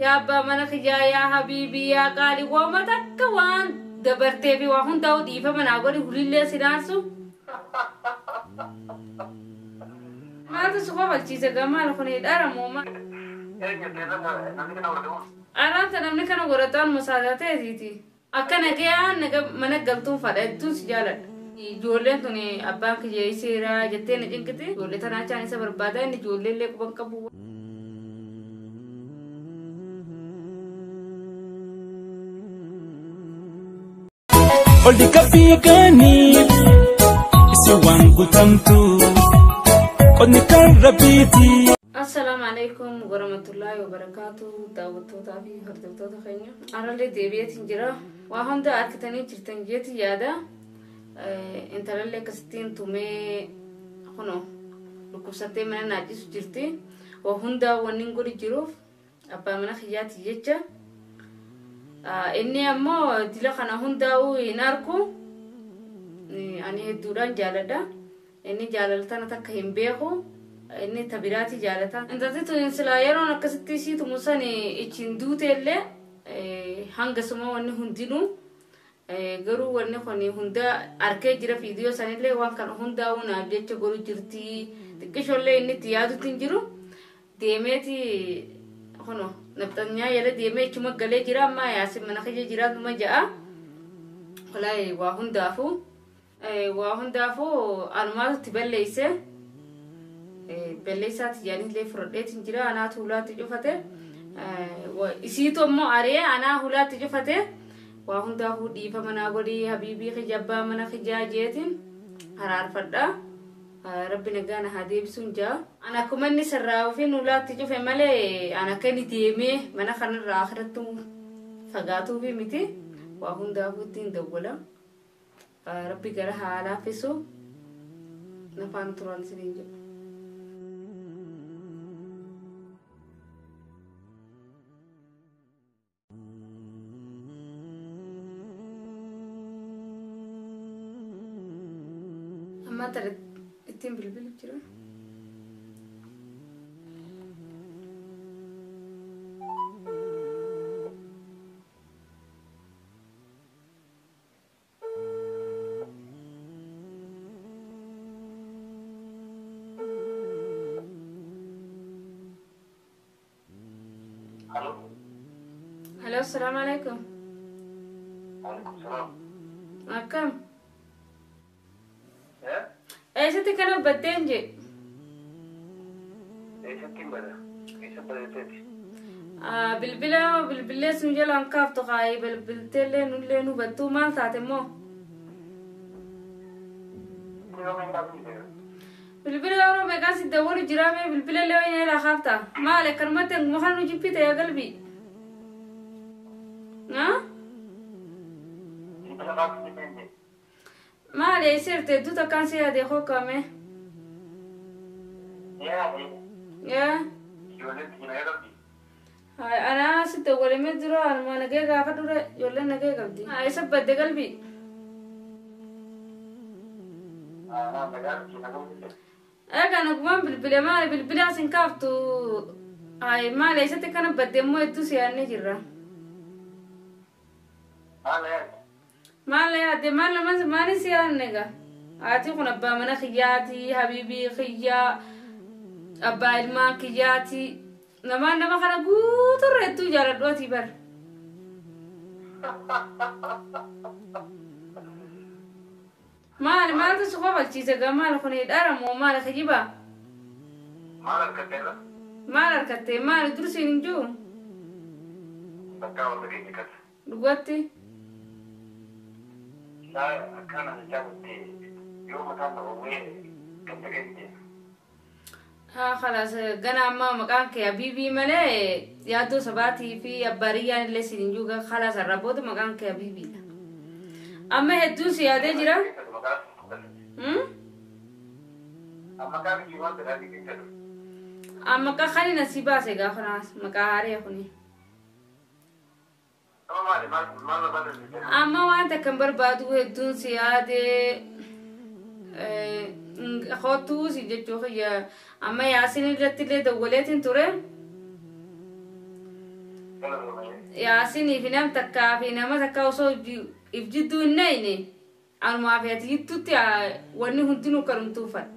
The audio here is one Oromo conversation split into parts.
Yaa abbaa mana kiyyaa yaa habiibii yaa qaalii waama takka waan dabartee fi waa hundaa'u dhiifama naa godhi hulillee si naarsu. Maaltu si kofalchiise gaa maal kun dhara moo maal? Araanta namni kana godhataan masaataa ta'eetiiti. Akka nagayaan mana galtuun fadha hedduun si jaaladha. Ijoolleen tun abbaan kiyya seeraa jettee na cinqiti. Ijoollee tanaa chaan isa barbaada inni ijoollee illee quban qabu. Olli kafiiganii isi waan guutamtu qonni kan rabbiiti. Assalaamu alaikum warahmatullahi wabarakaatu daawwattootaa fi hordoftoota keenya. Arallee deebi'eetiin jira. Waa hunda harkitanii jirtan jeeti yaada. Intalallee akkasittiin tumee kunoo dhukkubsattee mana naachisu jirti. Waa hundaa wanni hin godhi jiruuf abbaa mana kiyyaati jecha. Inni ammoo dila kana hundaa'uu hin arku. Ani hedduudhaan jaaladha. Inni jaalala tana takka hin beeku. Inni tabiraati jaalata. Intalti tun silaa yeroon akkasitti isii tumu san ichiin duute illee hangasuma wanni hundinuu garuu wanni kun hunda arkee jira viidiyoo sanillee waan kana hundaa'uu naaf jecha godhu jirti. Xiqqishoollee inni itti yaadutti hin jiru. Deemeeti kuno nafxanyaa jala deemee ichuma galee jira amma yaasin mana kiyya jiraatuma ja'a. Walaayi waa hundaafuu waa hundaafuu anumaatu itti balleeyse. Balleessaa tiyyaanillee fudhadheetiin jira anaatu hulaatti cufate. Isiitu ammoo ari'ee anaa hulaatti cufate. Waa hundaafuu dhiifama naa godhii habiibii kiyya abbaa mana kiyyaa jeetiin araarfadha. Rabbi nagaa na haa deebisuun jaa. Ana akkuma inni sirraa ofiin hulaatti cufe malee ana akka inni deemee mana kanarraa akhiratti fagaatuufi miti. Waa hundaafuu ittiin dawwala. Rabbi gara haa laaffisu. Nafaan turaan isiniin jedha. Amma tara ittiin bilbilu jira. Halo. Hello, assalamu alaikum. Waalaikum salaam. Akkam? Eessatti kana batteen jee? Eessatti hin bada? Eessa badeeteeti? Bilbila bilbilee sun jalaan kaaftu kaayee bilbilteellee nullee nu battuu maal taate immoo? Bilbila yeroo meeqaan si dawwalu jira mee bilbila illee wayii jalaa kaafta? Maal akkanumatti hanguma kana nu jibbite yaa galbii? Bilbila kaaftu jibbeen jee. Maal eessa jirte hedduu takkaan si yaade hokkame? Yaade. Yaa. Ijoolleen tiyya nagaa qabdi. Anaa si dawwalamee dura anuma nagee gaafa dura ijoolleen nagee qabdi. Eessa badde galbii? Anaa nagaa miti nagaa miti. Egaa nagumaan bilbile maali bilbila asin kaaftu maali eessatti kana badde immoo hedduu si yaadnee jirra. Maal yaadde? Maal yaadde maal nama maali si yaadne egaa? Haati kun abbaa mana kiyyaati habiibii kiyyaa abbaa ilmaan kiyyaati namaan nama kana guuturra hedduu jaaladhu ati bar. Maali maaltu si kofalchiise gaa maal kun dhara moo maal kijibaa? Maal harkatte irra? Maal harkatte maali dur siin hin jiru? Bakka wal dhageenya kasa. Dhugatti. Laa akkana jechaa kutte yoo mataan na oowwee ganda gadi deema. Haa khalaas gana amma maqaan kee Habiibii malee yaaddoo sabaatii fi abbaa riyyaan illee siin hin jiru khalaas har'a booda maqaan kee Habiibiidha. Amma hedduun si yaadee jira. Amma maqaa kan na si baase gaafa kanaas maqaa haaree kuni. Amma waan takka hin barbaadu hedduun si yaadee kottuu si jechuu kiyya amma Yaasin irratti illee dawwaleetiin ture. Yaasinii fi nam takkaa fi nama takka osoo if jidduu hin nayne anumaa fi ati jidduutti wanni hundinuu kanumtuufadha.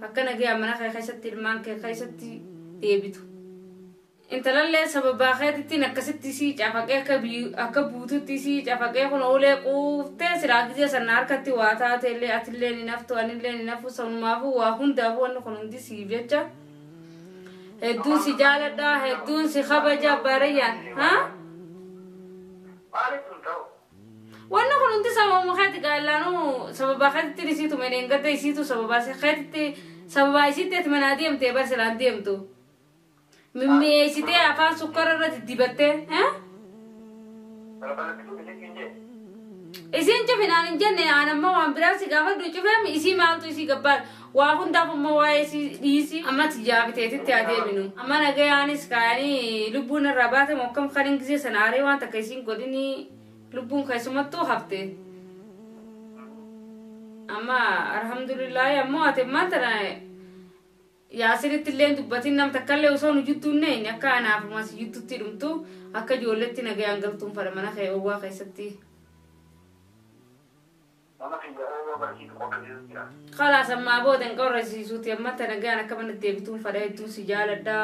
Akka nagayaan mana kee keessatti ilmaan kee keessatti deebitu. Intalallee sababaa keetittiin akkasitti sii cafaqee akka buututti sii cafaqee kun ulee quuftee silaa gizee sana harkatti waa taatellee atillee ni naftu anillee ni nafu sanumaafuu waa hundaafuu wanni kun hundi siif jecha. Hedduun si jaaladha hedduun si kabaja barayyaan. Wanni kun hundi sababuma keeti gaallaanuu sababaa keetitti isiitu maneen gadda isiitu sababaa keetitti sababaa isiitti ati manaa deemtee bar silaan deemtu. Mimmi'eessitee afaan sukkara irratti dibattee. Isiin cufinaan hin jenne aan amma waan biraa si gaafadhu cufeem isii maaltu isii gabbaan waa hundaaf amma waa'ee isii dhiisi amma tijaabiteetitti haa deebinu. Amma nagayaanis kaayanii lubbuun irraa baatame akkam kan hin gisee sana aaree waan takka isiin godhinii lubbuun keessumattuu hafte. Amma alhamdulillahi ammoo ati ammaan tana Yaasinitti illee dubbatiin nam takkallee osoo nu jidduu hin neenye akka anaafuma si jidduutti dhumtu akka ijoolletti nagayaan galtuun fadha mana kee owwaa keessatti. Mana kiyya owwaa barsiisu qorrisiisu jira. Khalaas ammaa booda hin qorrisiisuuti amma tana nagayaan akka mana deebituun fadha hedduun si jaaladha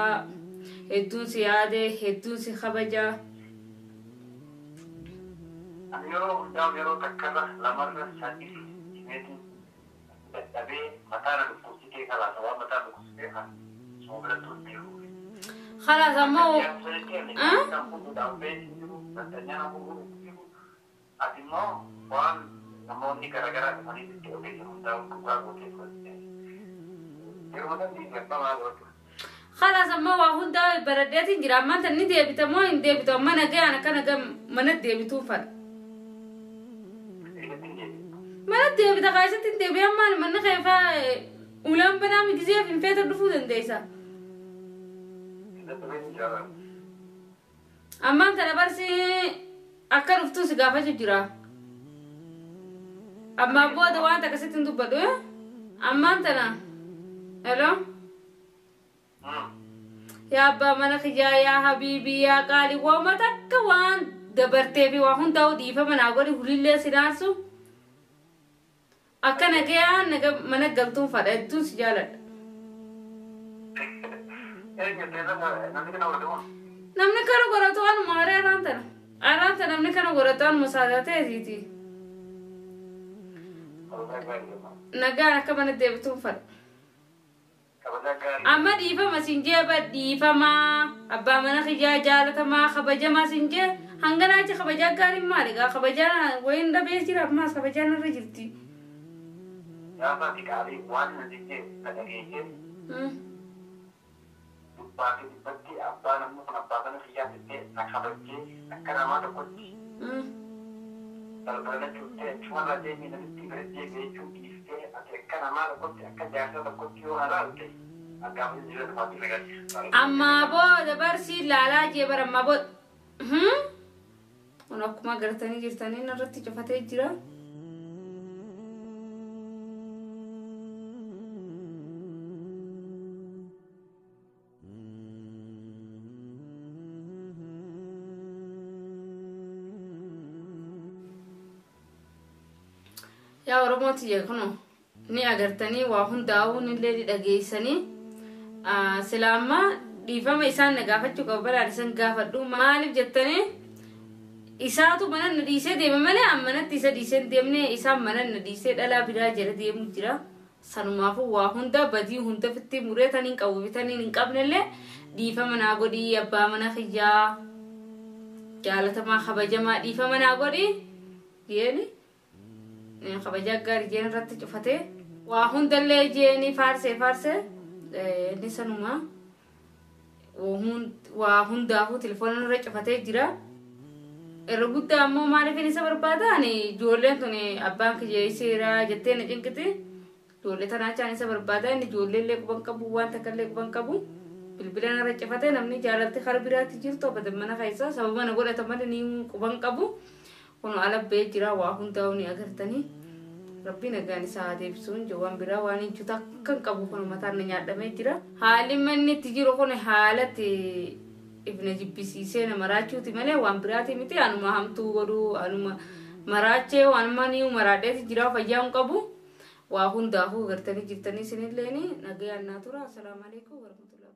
hedduun si yaade hedduun si kabaja. Ani yeroo hundaa yeroo takkarra lamarra sadii himeetiin dadhabee mataa na dhukkubsitee khalaas waan mataa dhukkubsitee kan suma biratti ol beeku. Khalaas ammoo Ati immoo waan namoonni garaagaraa dhufanii sitti ogeessan hundaa dhugaa gootee fudhatte. Yeroo dandeessi abbaa maal godhu? Khalaas ammoo waa hundaa baradheetiin jira ammaan tan ni deebita moo hin deebitu amma nagayaan akka nagaa mana deebituun fadha. Mana deebita keessatti hin deebi'an maal manni keefaa ulaan banaa migizeef hin feeta dhufuu dandeessa. Ammaan tana barsi akka dhuftuu si gaafachuu jira. Ammaan booda waan akkasitti hin dubbadhu. Ammaan tana. Hello? Yaa abbaa mana kiyyaa yaa habiibii yaa qaalii waama takka waan dabartee fi waa hundaa'u dhiifama naa godhi hulillee si dhaansu. Akka nagayaan mana galtuun fadha hedduun si jaaladha. Namni kana godhatu anuma haree araan tana. Araan tana namni kana godhatu anuma saadatee Nagaan akka mana deebituun fadha. Amma dhiifama siin jee bar dhiifamaa abbaa mana kiyyaa jaalatamaa kabajamaa siin jee hanganaa achi kabajaa gaariin maali gaa kabajaa wayin dhabee jira ammaas kabajaan irra jirti. Gaafa ati qaalii waan nuti jee dhagageessee dubbaa fi dubbatti abbaa namni kun abbaa mana kiyyaa jettee na kabajjee akka namaa tokkotti balbala cuuttee achumarraa deemee namitti bira deemee jechuun dhiiftee ati akka namaa tokkotti akka jaarsa tokkotti yoo na laalte gaafa jira dhufaatti nagalcha. Ammaa booda barsii laalaa jee bara ammaa booda. Kun akkuma agartanii jirtanii irratti cufatee jira. Yaa Oromoo tiyya kunoo ni agartanii waa hundaa'uu illee ni dhageessanii sila amma dhiifama isaan na gaafachuu qabu balaan isaan gaafadhu maaliif jettanii isaatu mana na dhiisee deeme malee ammanatti isa dhiisee hin deemne isaan mana na dhiisee dhalaa biraa jala deemu jira. Sanumaafuu waa hunda badii hunda fitti muree taniin qabu bitaniin hin qabnellee dhiifama naa godhii abbaa mana kiyyaa jaalatamaa kabajamaa dhiifama naa godhii jeeni. Kabajaa gaarii jeen irratti cufatee waa hundallee jeeni faarsee faarsee inni sanuma waa hundaafuu telefoona irra cufatee jira. Irra guddaa ammoo maaliif inni isa barbaada ani ijoolleen tun abbaan kiyya seeraa jettee na cinqiti. Ijoollee tanaa chaan isa barbaada inni ijoollee illee quban qabu waan takka illee quban qabu. Bilbila irra cufatee namni jaalatti kara biraatti jirtu abadan mana keessa sababa na godhata malee ni quban qabu. Kun ala ba'ee jira waa hundaa'uu ni agartanii. Rabbi nagaan isaa haa deebisuun waan biraa waan hin jiru akka hin qabu kun mataan na nyaadhamee jira. Haalli manni itti jiru kun haalatti Ifna jibbisiisee na maraachuuti malee waan biraati miti. Anuma hamtuu godhuu anuma maraachee waanuma ni maraadheeti jira, fayyaa hin qabu. Waa hundaafuu gartanii jirtanii isinilleen nagayaan naa tura. Assalaamu alaikum warahmatullahi.